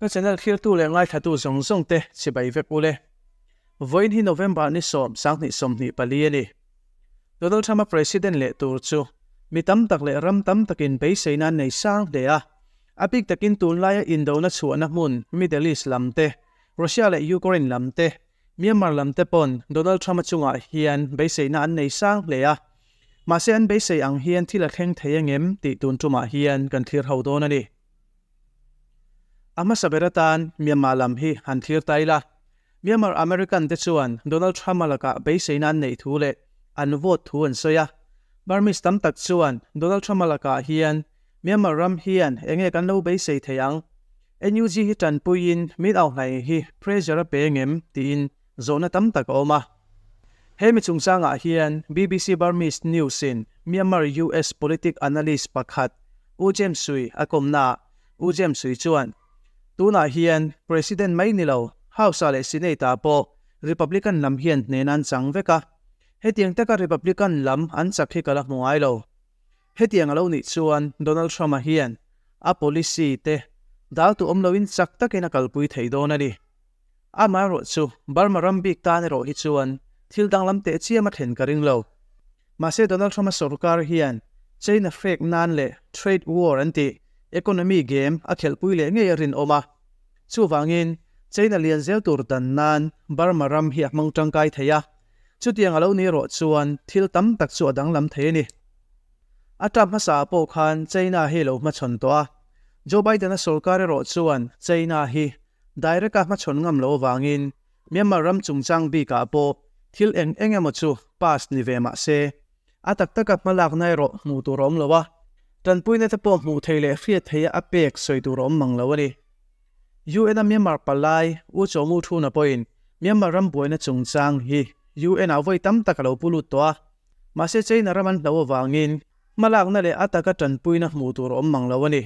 Ka channel thlirtu leh ngaithlatu zawng zawng te chibai vek ule. Vawiin hi November ni sawm sanghnih 24 a ni. Donald Trump a President leh tur chu mi tam tak leh ram tam takin beiseina an nei sang hle a. A bik takin tunlaia indona chhuahna hmun Middle East lam te, Russia leh Ukraine lam te, Myanmar lam te pawn Donald Trump a chungah hian beiseina an nei sang hle a. Mahse an beisei ang hian thil a thleng thei angem tih tun tumah hian kan thlir ho dawn a ni. A hmasa ber atan Myanmar lam hi han thlir ta ila. Myanmar American te chuan Donald Trump a lakah beiseina an neih thu leh an vote thu an sawi a. Burmese tam tak chuan Donald Trump a lakah hian Myanmar ram hian enge kan lo beisei thei ang? NUG hi tanpuiin min auhlai hi pressure a pe ngem tiin zawhna tam tak a awm a. He mi chungchangah hian BBC Burmese News in Myanmar US politic analyst pakhat U James Sui a kawmnaah U James Sui chuan, Tunah hian President mai ni lo, House-ah leh Senate-ah pawh Republican lam hian hnehna an chang vek a. Hetiang taka Republican lam an chak hi ka la hmu ngai lo. Hetiang a lo nih chuan Donald Trump-a hian a policy te dal tu awm loin chak takin a kalpui thei dawn a ni. Amaherawh chu Burma ram bik tan erawh hi chuan thil danglam teh chiam a thlen ka ring lo. Mahse Donald Trump-a sorkar hian China hrek nan leh trade war an tih economy game a khelhpui leh ngei a rinawm a. Chuvangin China lian zel tur dan nan Burma ram hi a hmang tangkai thei a. Chutiang a lo ni erawh chuan thil tam tak chu a danglam thei a ni. A tap hmasa ah pawh khan China hi lo hmachhawn tawh a. Joe Biden-a sorkar erawh chuan China hi direct a hmachhawn ngam lo avangin Myanmar ram chungchang bikah pawh thil eng eng emaw chu pass ni ve mah se, a tak taka hmalakna erawh hmuh tur a awm lo a. Tanpuina te pawh hmuh theih leh hriat theiha a pek sawi tur a awm mang lo a ni. UN-a Myanmar palai U Chaw Mu Thuna pawhin Myanmar ram buaina chungchang hi UN-ah vawi tam tak a lo pu lut tawh a. Mahse China ram an hlo avangin hmalakna leh a taka tanpuina hmuh tur a awm mang lo a ni.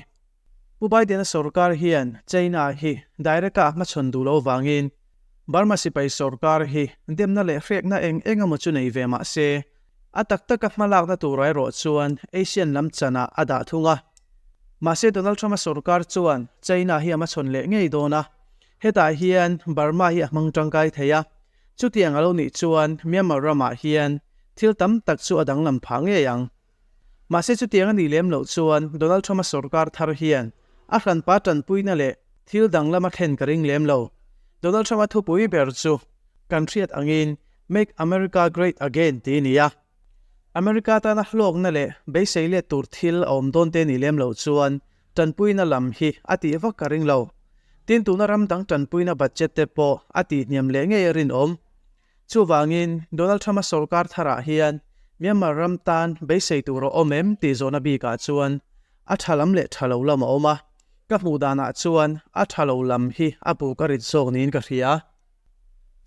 Pu Biden-a sorkar hian China hi direct-a a hmachhawn duh lo avangin Burma sipai sorkar hi demna leh hrekna eng eng emaw chu nei ve mah se a tak taka hmalakna turah erawh chuan Asian lam chanah a dah thung a. Mahse Donald Trump-a sorkar chuan China hi a hmachhawn leh ngei dawn a, hetah hian Burma hi a hmang tangkai thei a, chutiang a lo nih chuan Myanmar ramah hian thil tam tak chu a danglam phah ngei ang. Mahse chutiang a nih lem loh chuan Donald Trump-a sorkar thar hian a hranpa tanpuina leh thil danglam a thlen ka ring lem lo. Donald Trump-a thupui ber chu kan hriat angin Make America Great Again tih a ni a. America tana hlawkna leh beisei let tur thil a awm dawn te nih lem loh chuan tanpuina lam hi a tih vak ka ring lo. Tin tuna ram dang tanpuina budget te pawh a tih hniam leh ngei a rinawm. Chuvangin Donald Trump-a sorkar tharah hian Myanmar ram tan beisei tur a awm em tih zawhna bikah chuan a tha lam leh tha lo lam a awm a, ka hmuh danah chuan a tha lo lam hi a buk a rit zawk niin ka hria.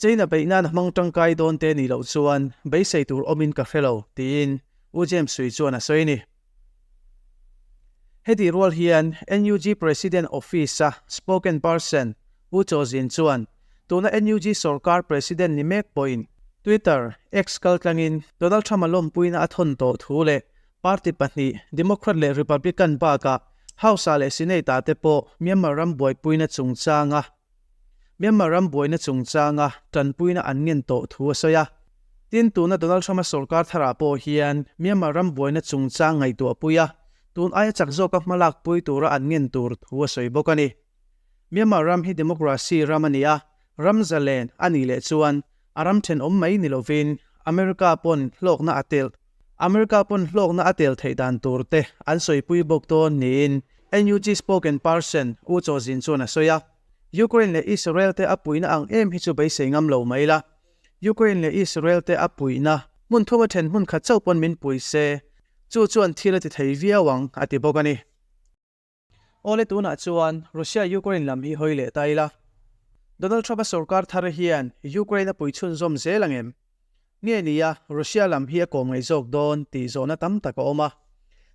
China beih nan a hmang tangkai dawn te nih loh chuan beisei tur awmin ka hre lo, tiin U James Sui chuan a sawi a ni. Hetih rual hian NUG President Office-a spoken person U Chaw Zin chuan tuna NUG sorkar President ni mek pawhin Twitter, X kaltlangin Donald Trump-a lawmpuina a thawn tawh thu leh party pahnih Democrat leh Republican bakah House-ah leh Senate-ah te pawh Myanmar ram buaipuina chungchanga Myanmar ram buaina chungchanga tanpuina an ngen tawh thu a sawi a. Tin, tuna Donald Trump-a sorkar tharah pawh hian Myanmar ram buaina chungchang ngaihtuah pui a, tun aia chak zawka hmalak pui tura an ngen tur thu a sawi bawk a ni. Myanmar ram hi democracy ram a ni a, ram zalen a nih leh chuan a ram thenawm mai ni lovin America pawn hlawkna a tel America pawn hlawkna a tel theih dan tur te an sawipui bawk dawn niin NUG spoken person U Chaw Zin chuan a sawi a. Ukraine leh Israel te a puihna ang em hi chu beisei ngam lo mai la. Ukraine leh Israel te a puihna hmun thuma then hmun khat chauh pawn min pui se, chu chuan thil a ti thei viau ang a ti bawk a ni. Awle tunah chuan Russia Ukraine lam hi hawi leh ta ila. Donald Trump-a sorkar thar hian Ukraine a pui chhunzawm zel ang em? Nge nia Russia lam hi a kawm ngaih zawk dawn tih zawhna tam tak a awm a.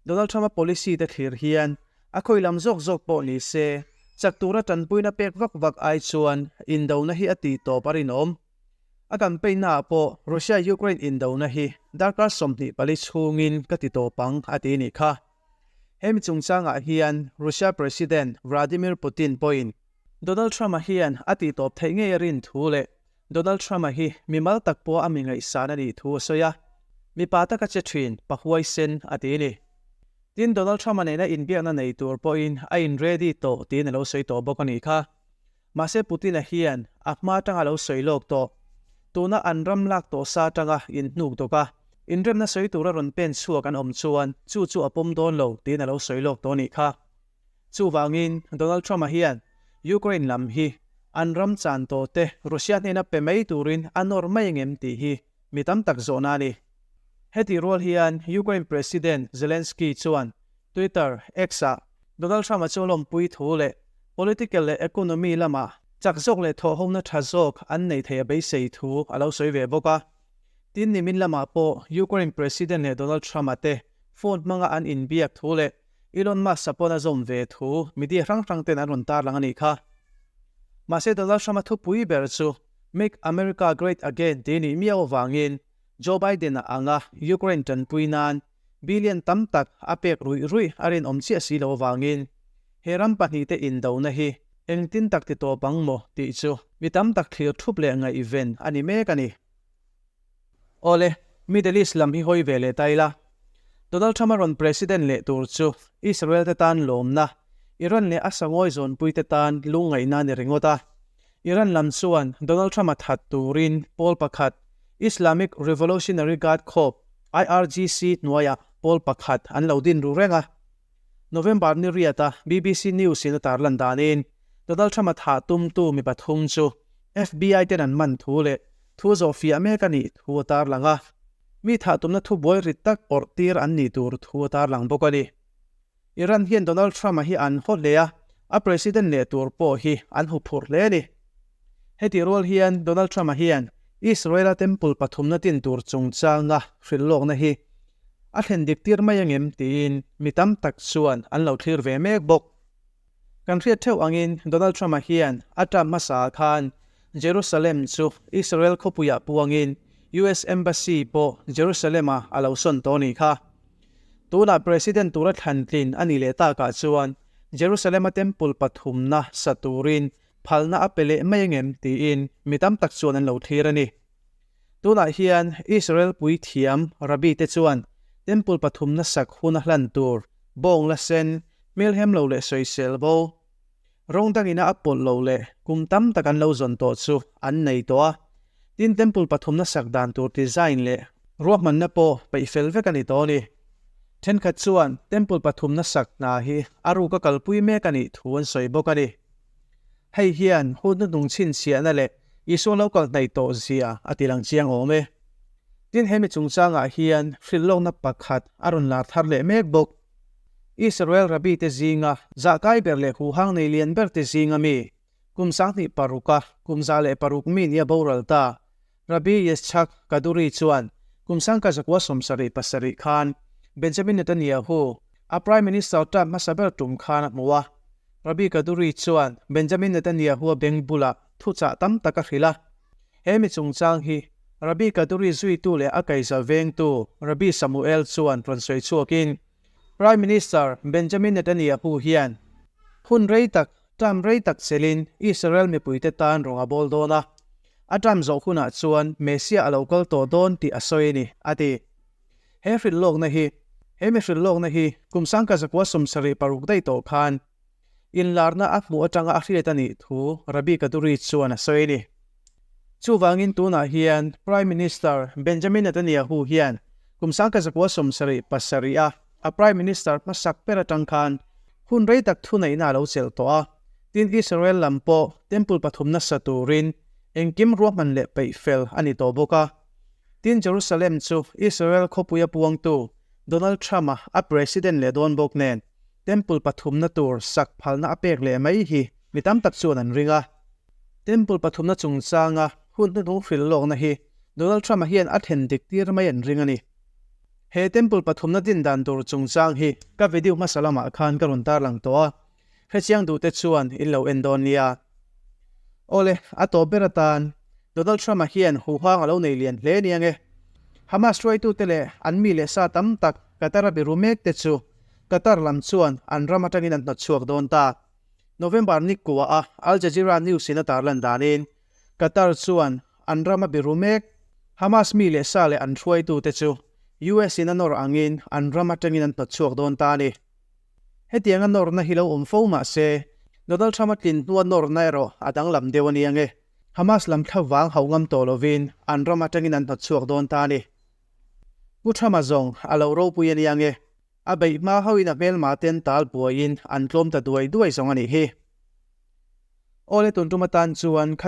Donald Trump-a policy te thlir hian a khawi lam zawk zawk pawh ni se, chak tura tanpuina pek vak vak ai chuan indona hi a tih tawp a rinawm. A campaign naah pawh Russia-Ukraine indona hi darkar 24 chhungin ka ti tawp ang a ti nih kha. Hemi chungchangah hian Russia President Vladimir Putin pawhin Donald Trump-a hian a tihtawp theih ngei a rin thu leh Donald Trump-a hi mimal tak pawha a mi ngaihsan a nih thu a sawi a, mipa taka che thin, pa huaisen a ti a ni. Tin, Donald Trump-a nena inbiakna nei tur pawhin a in ready tawh tiin a lo sawi tawh bawk a nih kha. Mahse Putin-a hian a hma atanga lo sawi lawk tawh, tuna an ram lak tawh sa atanga inhnuk dawk a, inremna sawi tura rawn pen chhuak an awm chuan chu chu a pawm dawn lo tiin a lo sawi lawk tawh a nih kha. Chuvangin Donald Trump-a hian Ukraine lam hi an ram chan tawh te Russia hnena pe mai turin a nawr mai angem tih hi mi tam tak zawhna a ni. Hetih rual hian Ukraine President Zelensky chuan Twitter, X-ah Donald Trump-a chu lawmpui thu leh political leh economy lama chak zawk leh thawhhona tha zawk an neih theih a beisei thu a lo sawi ve bawk a. Tin, nimin lamah pawh Ukraine President leh Donald Trump-a te phone hmanga an inbiak thu leh Elon Musk-a pawn a zawm ve thu media hrang hrang ten an rawn tarlang a nih kha. Mahse Donald Trump-a thupui ber chu Make America Great Again tih nih miau avangin Joe Biden-a anga Ukraine tanpui nan billion tam tak a pek ruih ruih a rinawm chiah si lo avangin he ram pahnihte indona hi engtin tak ti tawp ang maw tih chu mi tam tak thlir thup leh ngaihven a ni mek a ni. Awle, Middle East lam hi hawi ve leh ta ila. Donald Trump a rawn President leh tur chu Israel te tan lawmna, Iran leh a sangawi zawnpui te tan lungngaihna a ni ringawt a. Iran lam chuan Donald Trump a that turin pawl pakhat, Islamic Revolutionary Guard Corps, IRGC, hnuaiah pawl pakhat an lo din ru reng a. November ni riata BBC News in a tarlan danin Donald Trump a thah tumtu mi pathum chu FBI ten an man thu leh thu zawhfiah mek a nih thu a tarlang a, mi thah tumna thubuai rit tak awrh tir an nih tur thu a tarlang bawk a ni. Iran hian Donald Trump-a hi an haw hle a, a president leh tur pawh hi an huphurh hle a ni. Hetih rual hian Donald Trump-a hian Israel-a temple pathumna tin tur chungchanga hrilh lawkna hi a thlen dik tir mai angem tiin mi tam tak chuan an lo thlir ve mek bawk. Kan hriat theuh angin Donald Trump-a hian a term hmasaah khan Jerusalem chu Israel khawpuiah puangin US Embassy pawh Jerusalem-ah a lo sawn tawh a nih kha. Tunah President tura thlantlin a nih leh takah chuan Jerusalem-a temple pathumna sa turin phalna a pe leh mai angem tiin mi tam tak chuan an lo thlir a ni. Tunah hian Israel puithiam Rabbi te chuan Temple pathumna sak hun a hlan tur bawng la sen, hmelhem lo leh sawisel bo, rawng dangina a pawlh lo leh kum tam tak an lo zawn tawh chu an nei tawh a. Tin, Temple pathumna sak dan tur design leh ruahmanna pawh peih fel vek a ni tawh a ni. Thenkhat chuan Temple pathumna sak hna hi a ruka kalpui mek a nih thu an sawi bawk a ni. Hei hian hun hnuhnung chhinchhiahna leh Isua lo kal hnaih tawh zia a ti lang chiang awm e. Tin, he mi chungchangah hian hrilhlawkna pakhat a rawn lar thar leh mek bawk. Israel Rabbi te zinga zahkai ber leh huhang nei lian ber te zinga mi, kum 26a kum 106 mi nia boral ta, Rabbi Yitzhak Kaduri chuan kum 1977 khan Benjamin Netanyahu a Prime Minister term hmasa ber tum khan a hmu a. Rabbi Kaduri chuan Benjamin Netanyahu a beng bulah thuchah tam tak a hrilh a. He mi chungchang hi Rabbi Kaduri zuitu leh a kaihza vengtu Rabbi Samuel chuan rawn sawi chhuakin Prime Minister Benjamin Netanyahu hian hun rei tak term rei tak chelin Israel mipuite tan rawng a bawl dawn a. A term zawh hunah chuan Messiah a lo kal tawh dawn tih a sawi a ni, a ti. He hrilhlawkna hi He mi hrilhlawkna hi kum 1976 daih tawh khan inlarna a hmuh atanga a hriat a nih thu Rabbi Kaduri chuan a sawi a ni. Chuvangin tunah hian Prime Minister Benjamin Netanyahu hian kum 1977 a a Prime Minister hmasak ber atang khan hun rei tak thuneihna a lo chelh tawh a, tin Israel lam pawh Temple pathum nasa turin engkim ruahman leh peih fel a ni tawh bawk a. Tin Jerusalem chu Israel khawpuia puangtu Donald Trump-a a President leh dawn bawk nen Temple pathumna tur sak phalna a pek leh mai hi mi tam tak chuan an ring a. Temple pathumna chungchanga hun hnuhnung hrilh lawkna hi Donald Trump-a hian a then dik tir mai an ring a ni. He Temple pathumna din dan tur chungchang hi ka video hmasa lamah khan ka rawn tarlang tawh a, hrechiang duhte chuan in lo en dawn nia. Awle, a tawp ber atan Donald Trump-a hian huhang a lo nei lian hle nia nge. Hamas hruaitute leh an mi leh sa tam tak Qatar-a biru mek te chu Qatar lam chuan an ram atangin an hnawt chhuak dawn ta. November ni kua a Al Jazeera News in a tarlan danin, Qatar chuan an rama biru mek Hamas mi leh sa leh an hruaitute chu US in a nawr angin an ram atangin an hnawtchhuak dawn ta a ni. Hetianga nawrna hi lo awm fo mah se, Donald Trump a tlin hnua nawrna erawh a danglam deuh a ni ange. Hamas lam thla vang hauh ngam tawh lovin an ram atangin an hnawtchhuak dawn ta a ni. Pu Trump-a zawng a lo ropui a ni ange. A beih hma hauhin a hmelma ten tal buaiin an tlawm ta duai duai zawng a nih hi. Awle tun tum atan chuan kha.